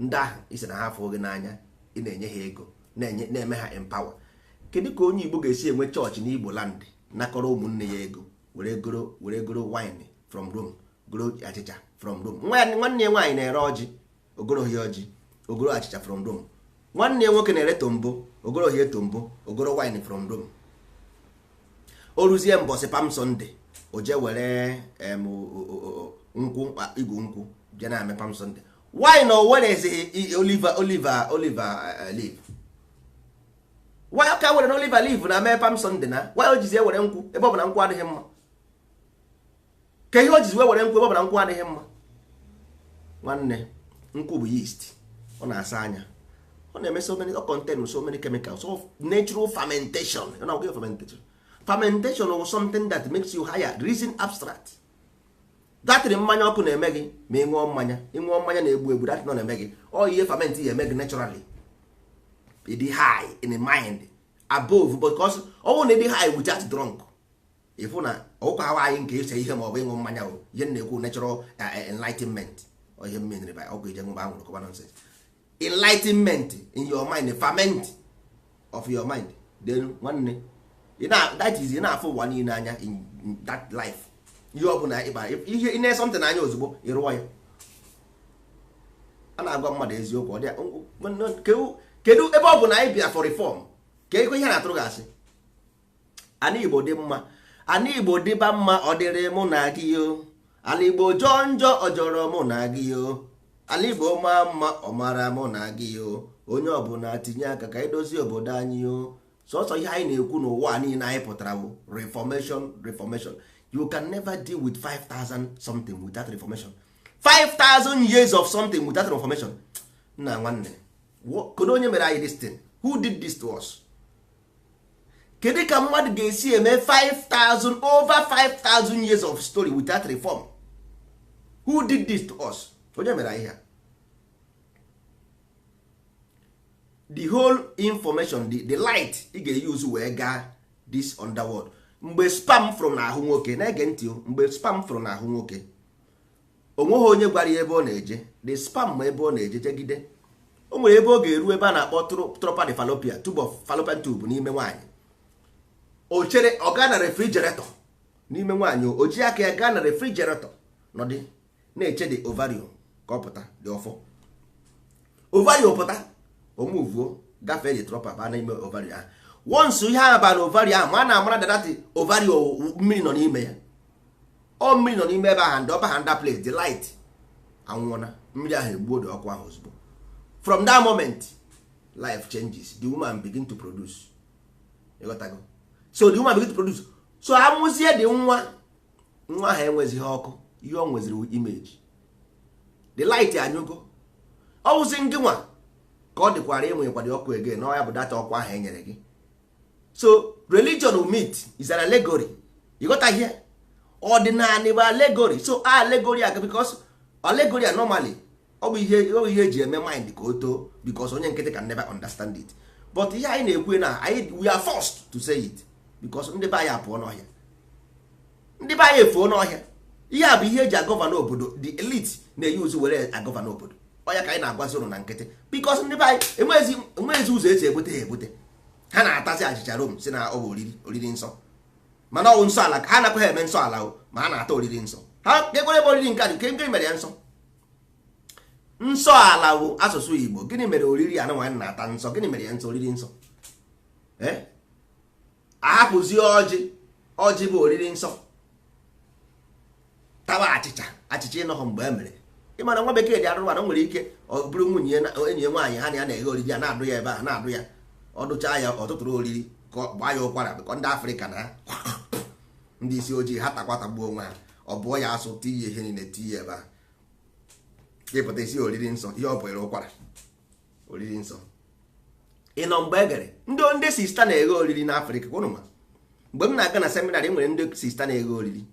ndị ahụ isi na ha afụ gị n'anya, ị na-enye ha ego, na-eme ha empower. Kedu ka onye Igbo ga-esi enwe chọọchị n'Igbo land, nakọrọ ụmụnne ya ego, were goro wine from Rome, goro achịcha from Rome? Nwanne ya nwaanyị na-ere ọjị, ogoroghị ọjị, ogoro achịcha from Rome. Nwanne ya nwoke na-ere tombo, ogoroghị tombo, ogoro wine from Rome. O ruzie mbọsị Palm Sunday, o jee were nkwụ, igu nkwụ, jee na-eme Palm Sunday. Why na o werezighị olive leaf? Why ọ ka were na olive leaf na mee Palm Sunday na? Why o jizi ewere nkwụ ebe ọ bụ na nkwụ adịghị mma? Ka ihe o jizi wee were nkwụ ebe ọ bụ na nkwụ adịghị mma? Nwanne, nkwụ bụ yeast. Ọ na-asa anya, Ọ na-eme so many, ọ contain so many chemicals of natural fermentation. You know, fermentation, fermentation was something that makes you higher reason, abstract. Datịrị mmanya ọkụ na-eme gị ma ị ṅụọ mmanya, ị ṅụọ mmanya na-egbu egbu, datịrị nọ na-eme gị. Ọ ihe ferment ya eme gị naturally, ịdị high in the mind above, because ọ bụrụ na ịdị high without drunk, ịfụ na ụkwa ahụ anyị nke ise ihe ma ọ bụ ịṅụ mmanya o ihe m na-ekwu natural enlightenment. Ọ ihe mmiri by ọgwụ ije ṅụba anwụrụ kọba nonsense. Enlightenment in your mind, ferment of your mind. Then nwanne, ị na that is, ị na-afụ ụwa niile anya in that life. Ihe ọ bụla ịba ihe ị na something anya, ozugbo ị rụọ ya. A na-agwa mmadụ eziokwu. Ọ dị kedu ebe ọ bụ na anyị bịa for reform ka ego ihe na-atụrụ gị asị. Ana Igbo dị mma, ana Igbo dịba mma, ọ dịrị mụ na gị o. Ala Igbo jọọ njọ, ọ jọrọ mụ na gị o. Ala Igbo maa mma, ọ mara mụ na gị o. Onye ọbụla tinye aka ka edozie obodo anyị o. Sọsọ ihe anyị na-ekwu n'ụwa niile anyị pụtara bụ reformation, reformation. You can never deal with 5000 something without reformation. 5000 years of something without reformation. Nna nwanne, kedu onye mere anyị this thing? Who did this to us? Kedu ka mmadụ ga-esi eme 5000, over 5000 years of story without reform? Who did this to us? Onye mere anyị ha? The whole information, the light ị ga-use wee gaa this underworld. Mgbe sperm fụrụ n'ahụ nwoke, na-ege ntị o, mgbe sperm fụrụ n'ahụ nwoke, onweghị onye gwara ya ebe ọ na-eje. The sperm ma ebe ọ na-eje jegide. O nwere ebe ọ ga-eru, ebe a na-akpọ trompa de fallopian tube, of fallopian tube n'ime nwaanyị. O chere ọ gaa na refrigerator n'ime nwaanyị, o ji aka ya gaa na refrigerator, nọdị na-eche the ovarium ka ọ pụta, dị ọfọ ovarium pụta, o muvuo gafee the trompa, baa n'ime ovarium ahụ. Once ihe ahụ bara ovarium ahụ, ma a na-amara that ovarium, mmiri nọ n'ime ya. Ọ mmiri nọ n'ime ebe ahụ, ndị ọba ha nda place, the light anwụọna, mmiri ahụ egbuo dị ọkụ ahụ ozugbo. From that moment life changes, the woman begin to produce. Ịghọtago? So the woman begin to produce, so amụzie dị nwa, nwa ahụ enwezighị ọkụ. Ihe ọ nweziri image, the light anyụgo. Ọ wụzi ngị nwa ka ọ dịkwara ịnwekwara ọkụ again na ọ ya bụ data ọkụ ahụ e nyere gị. So religion myth is an allegory. Ịghọta ihe ọdịnala bụ allegory. So allegory aga because allegory a normally ọ bụ ihe eji eme mind ka o too, because onye nkịtị can never understand it. But ihe anyị na-ekwu na anyị, we are forced to say it because ndị be anyị apụọ n'ọhịa, ndị be anyị efuo n'ọhịa. Ihe a bụ ihe eji agọvanọ obodo, the elite na-eyi were agọvanọ obodo. Ọya ka anyị na-agwazi ụnụ na nkịtị, because ndị be anyị enweghịzi ụzọ esi ebute ha ebute. Ha na-atazi achịcha Rom, si na ọ bụ oriri, oriri nsọ, mana ọ bụ nsọ ala. Ha anakwaghị eme nsọ ala o, ma ha na-ata oriri nsọ. Ha ekwere ebe oriri nke a dị nke gịnị mere ya nsọ? Nsọ ala bụ asụsụ Igbo. Gịnị mere oriri a nwaanyị na-ata nsọ? Gịnị mere ya nsọ, oriri nsọ? Eh? Ahapụzi ọjị, ọjị bụ oriri nsọ, tawa achịcha, achịcha ịnọghọ mgbe e mere. Ịmana nwa bekee dị arụrụ, mana nwere ike ọ bụrụ nwunye ya na enyi ya nwaanyị ha na ya na-eghe oriri, a na-adụ ya ebe ahụ, na-adụ ya, ọ dụchaa ya, ọ tụtụrụ oriri ka ọ gbaa ya ụkwara bịkọ. Ndị Afrịka na ndị isi ojii, ha takwa tagbuo onwe ha. Ọ bụọ ya asụ, tinye ihe niile, tinye ebe ahụ, ịpụta isi oriri nsọ. Ihe ọ bụrụ ụkwara oriri nsọ ị nọ mgbe e gere. Ndị sista na-eghe oriri n'Afrịka. Ụnụ ma mgbe m na-aga na seminarị, nwere ndị sista na-eghe oriri.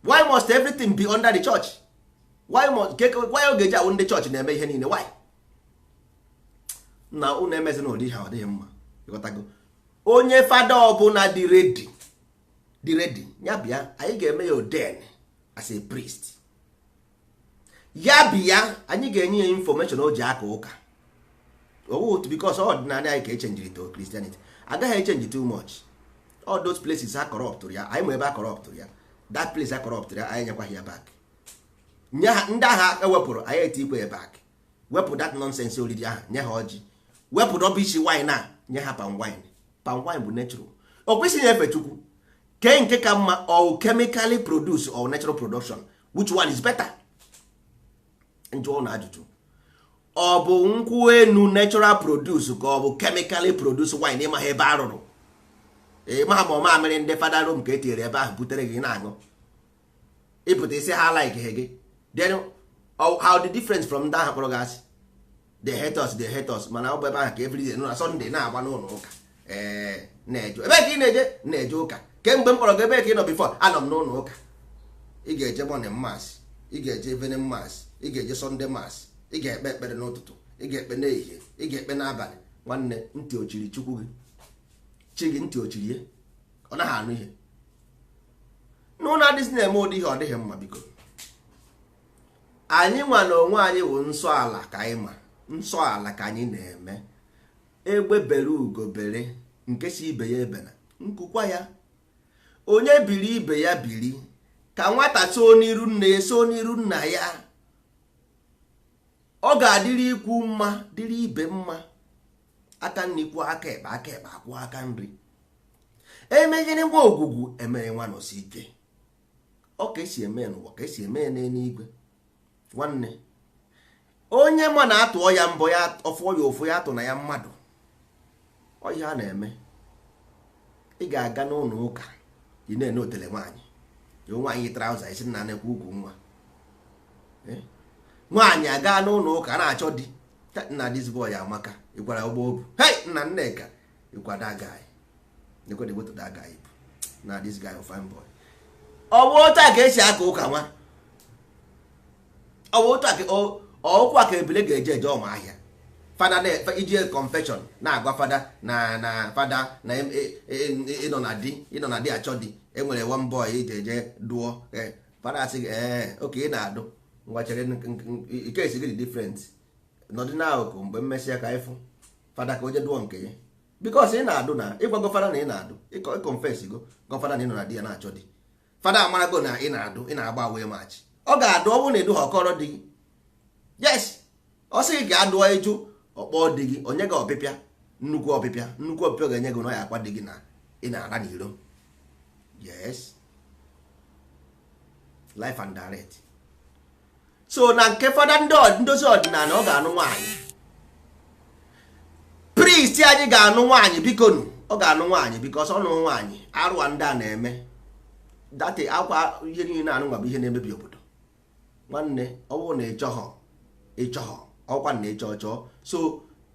Why must everything be under the church? Why must why ọ ga-eji awụ ndị chọọchị na-eme ihe niile? Why na unu emezi na ụdị ha? Ọ dịghị mma. Ịghọtago? Onye fada ọbụla dị ready, dị ready, ya bịa, anyị ga-eme ya ordain as a priest. Ya bịa, anyị ga-enye ya information o ji aka ụka owu, because ọdịnala anyị ka echenjiri to Christianity. Agaghị echenji too much. All those places ha corrupt ya, anyị ma ebe a corrupt ya. That place a corrupt ya, anyị nyekwaghị ya back. Nye ha ndị agha ewepụrụ, anyị etikwe ya back. Wepụ that nonsense oriri ahụ, nye ha ọjị. Wepụ rubbish wine a, nye ha palm wine. Palm wine bụ natural. O kwesịghị efe Chukwu kee nke ka mma, or chemically produce or natural production, which one is better? Njụọ na ajụjụ. Ọ bụ nkwụ enu natural produce ka ọ bụ chemically produce wine? Ịma ha ebe a rụrụ, ịma ma ọ mamịrị ndị fada Rom ka etinyere ebe ahụ butere gị na-aṅụ, ịpụta isi ha like gị. Then how the difference from ndị ahụ kpọrọ gị asị? They hate us, they hate us. Mana ọ bụ ebe ahụ ka everyday nọ na Sunday na-agba n'ụlọ ụka. Ee, na-eje ebe ka ị na-eje? Na-eje ụka kemgbe m kpọrọ gị, ebe ka ị nọ before? Anọ m n'ụlọ ụka. Ị ga-eje morning mass, ị ga-eje evening mass, ị ga-eje Sunday mass, ị ga-ekpe ekpere n'ụtụtụ, ị ga-ekpe n'ehihie, ị ga-ekpe n'abalị. Nwanne, ntị ochiri Chukwu gị, chi gị, ntị ochiri ya, ọ naghị anụ ihe n'ụlọ adịghị na-eme ụdị ihe. Ọ dịghị mma. Biko, anyị nwa na onwe anyị bụ nsọ ala ka anyị ma, nsọ ala ka anyị na-eme. Egbe bere, ugo bere, nke si ibe ya ebena, nkukwa ya. Onye biri, ibe ya biri. Ka nwata soo n'iru nne ya, soo n'iru nna ya, ọ ga-adịrị ikwu mma, dịrị ibe mma. Aka nri kwuo aka ekpe, aka ekpe akwụọ aka nri. Emeghere nwa ogwugwu, emere nwa nọsi ike. Ọ ka esi eme ya n'ụwa, ka esi eme ya n'eluigwe. Nwanne, onye ma na-atụọ ya mbọ ya, ọfụọ ya ụfụ ya, atụ na ya mmadụ. Ọ ihe a na-eme. Ị ga-aga n'ụlọ ụka, ị na-ene otele nwaanyị, nwaanyị trouser, isi na nekwa ukwu nwa nwaanyị aga n'ụlọ ụka na-achọ di. Nna, this boy amaka. Ịgwara ụgbọ obu, hey, nna Nneka, ịkwa that guy, nekwe the moto that guy bụ na this guy fine boy. Ọ bụ otu a ka esi aka ụka nwa? Ọ bụ otu a ka ọkwa ka ebile ga-eje eje ọma ahịa? Fada iji confession na-agwa fada na fada na ịnọ na di, ịnọ na di achọ di, enwere one boy ije eje dụọ. Fada asị gị, "Ee, oke ị na-adụ, ngwa chere, ike esi gị dị different nọdị n'akụkụ mgbe mmesịa ka ịfụ fada ka o je dụọ nke ya." Because ị na-adụ na ịgwago fada na ị na-adụ, ịconfess go gwa fada na ị nọ na di ya na-achọ di. Fada amarago na ị na-adụ, ị na-agba away match. Ọ ga-adụ. Ọ bụrụ na ịdụ ha, ọkọrọ di gị. Yes, ọ sị gị ka adụọ ịjụ, ọkpọ di gị, onye gị ọpịpịa, nnukwu ọpịpịa, nnukwu ọpịpịa ga-enye gị na ọ ya akwa di gị na ị na-ara n'iro. Yes, life and direct. So na nke fada ndị ndozi ọdịnala, ọ ga-anụ nwaanyị. Priest anyị ga-anụ nwaanyị, bikonu, ọ ga-anụ nwaanyị, because ọ nụ nwaanyị, arụa ndị a na-eme date akwa ihe niile anụ nwa bụ ihe na-emebi obodo. Nwanne, ọ bụrụ na ịchọghọ, ịchọghọ ọkwa na ịchọ chọọ. So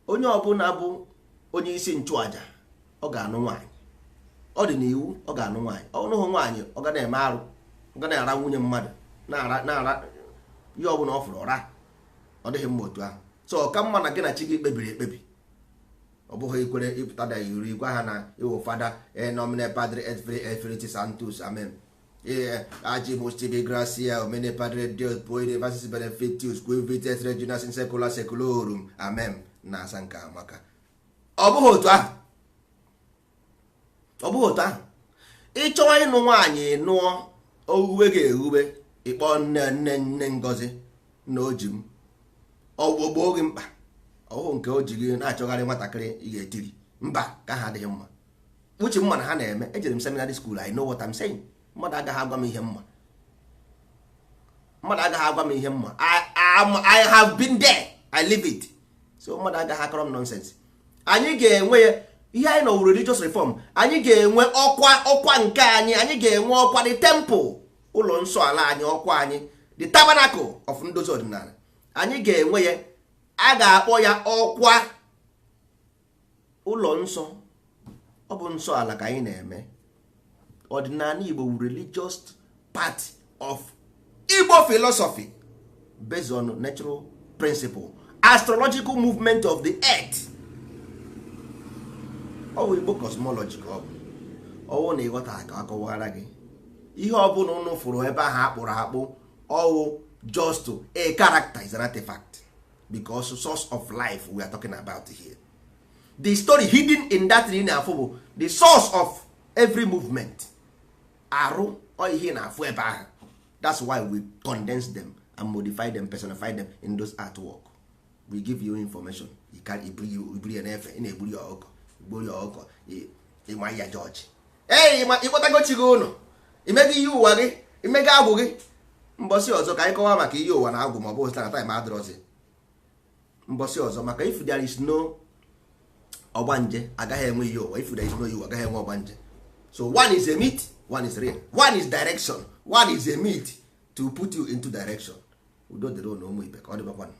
onye ọbụla bụ onye isi nchụaja, ọ ga-anụ nwaanyị. Ọ dị n'iwu, ọ ga-anụ nwaanyị. Ọ nụghị nwaanyị, ọ ga na-eme arụ, ọ ga na-ara nwunye mmadụ, na-ara na-ara ihe ọbụla ọ fụrụ ọra. Ọ dịghị mma otu ahụ. So ọ ka mma na gị na chi gị kpebiri ekpebi. Ọ bụghị ikwere ịpụta da iri gwa ha na iwu fada. In nomine Padre et Filii et Spiritus Sanctus, amen. Agimus tibi gratia, omine Padre Deus, poire vasis beneficius, qui vitet reginas in saecula saeculorum, amen. Na asa nke amaka. Ọ bụghị otu ahụ, ọ bụghị otu ahụ. Ịchọọ ịnụ nwaanyị, nụọ owuwe ga-ewube, ịkpọ nne nne nne Ngozi na oji m ọgbogbo gị mkpa ọhụụ nke o ji gị na-achọgharị nwatakịrị ị ga-etiri mba ka ha adịghị mma. Uche mma na ha na-eme. Ejere m seminary school, I know what I'm saying. Mmadụ agaghị agwa m ihe mma, mmadụ agaghị agwa m ihe mma. I have been there, I live it. So mmadụ agaghị akọrọ m nonsense. Anyị ga-enwe ya. Ihe anyị nọ religious reform. Anyị ga-enwe ọkwa, ọkwa nke anyị. Anyị ga-enwe ọkwa, the temple, ụlọ nsọ ala anyị, ọkwa anyị, the tabernacle of ndozi ọdịnala. Anyị ga-enwe ya. A ga-akpọ ya ọkwa ụlọ nsọ. Ọ bụ nsọ ala ka anyị na-eme. Ọdịnala Igbo wu religious part of Igbo philosophy based on natural principle, astrological movement of the earth. Ọ bụ Igbo cosmology ka ọ bụ. Ọwụ na ịghọta ka akọwara gị ihe ọbụla unu fụrụ ebe ahụ akpụrụ akpụ, ọwụ just a character, is an artifact, because source of life we are talking about here, the story hidden in that thing na-afụ bụ the source of every movement arụ. Ọ ihe na-afụ ebe ahụ, that's why we condense them and modify them, personify them in those artwork. We give you information, you can iburu ya n'efe, ị na-egburi ya ọkụkọ, igburi ya ọkụkọ, ịma ya jọji. Ee, ịkpọtago chi gị ụlọ, imego ihe ụwa gị, imego agwụ gị. Mbọsị ọzọ ka anyị kọwaa maka ihe ụwa na agwụ, ma ọ bụ na time adịrọzi. Mbọsị ọzọ, maka if there is no ọgbanje, agaghị enwe ihe ụwa. If there is no ihe ụwa, agaghị enwe ọgbanje. So one is a myth, one is real. One is direction, one is a myth to put you into direction. Udo dịrị ụnụ, ụmụ ibe. Ka ọ dịbakwanụ.